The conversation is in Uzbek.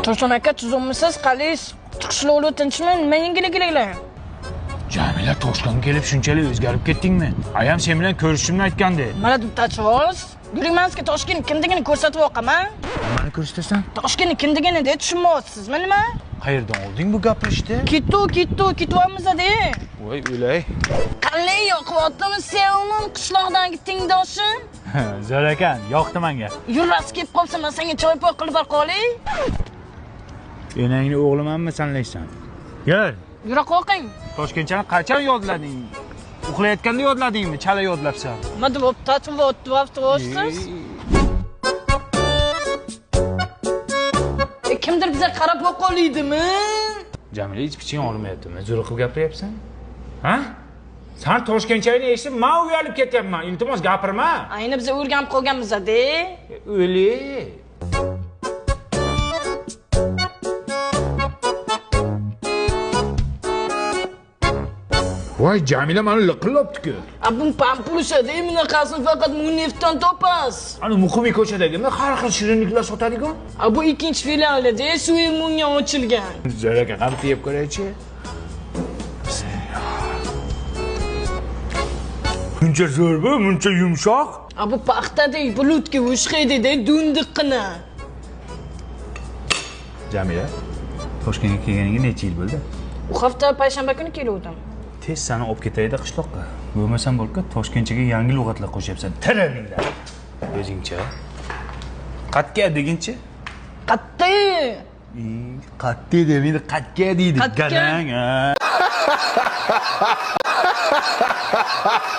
Tursun aka, tuzukmisiz? Qalaysiz? Qishloqlar tinchmi? Nima yangiliklar? Jamila, Toshkentga kelib shunchalik o'zgarib ketdingmi? Ayam sen bilan ko'rishishimni aytgandi. Mana deb tachvoz. Yuring, Toshkent kimligini ko'rsatib oqaman. Nimani ko'rsatasan? Toshkentni kimligini de tushunmayapsizmi nima? Qayerdan olding bu gapirishni? Ketdi, ketdi, ketyapmiz de. Voy, o'lay. Qalay yoqyaptimi sevimim qishloqdagi tengdoshim? Zo'r ekan, yoqdi menga. Yurasi kelib qolsa, men senga choy poy qilib bor qolay. Enangni o'g'limanmi sanlaysan? Yur. Yura qoqing. Toshkentchani qachon yodlading? Uxlayotganda yodladingmi? Chala yodlabsan. Nima deb tatib? Kimdir biza qarab qo'ydimi? Jamila, hech piching olmayaptimi? Zo'r qilib gapiryapsan. Ha? Sen toshkentchani eshitib, men uyalib ketyapman. Iltimos gapirma. Ayni biz o'rganib qolganmiz-da. O'li. Voy, Jamila meni liqillabdi-ku. A bu pampulushada, bunaqasini faqat Muneftdan topasiz. Ana Muqimiy ko'chadagimi har xil shirinliklar sotadigan? A bu ikkinchi filialida Suyemunga ochilgan. Zo'r aka, qani yeb ko'raychi. Muncha zo'r bu, muncha yumshoq. A bu paxtadek bulutga o'xshaydi-da, dundiqqina. Jamila, Toshkentga kelganiga necha yil bo'ldi? U hafta payshanba kuni keluvdim. Tez seni olib ketaydi qishloqqa. Bo'lmasam bo'lka Toshkentchaga yangi lug'atlar qo'shyapsan. Tirilinglar. O'zingcha. Qatga deguncha? Qatta. Qatta demaydi, qatga deydi. Qatga. Garang, ha.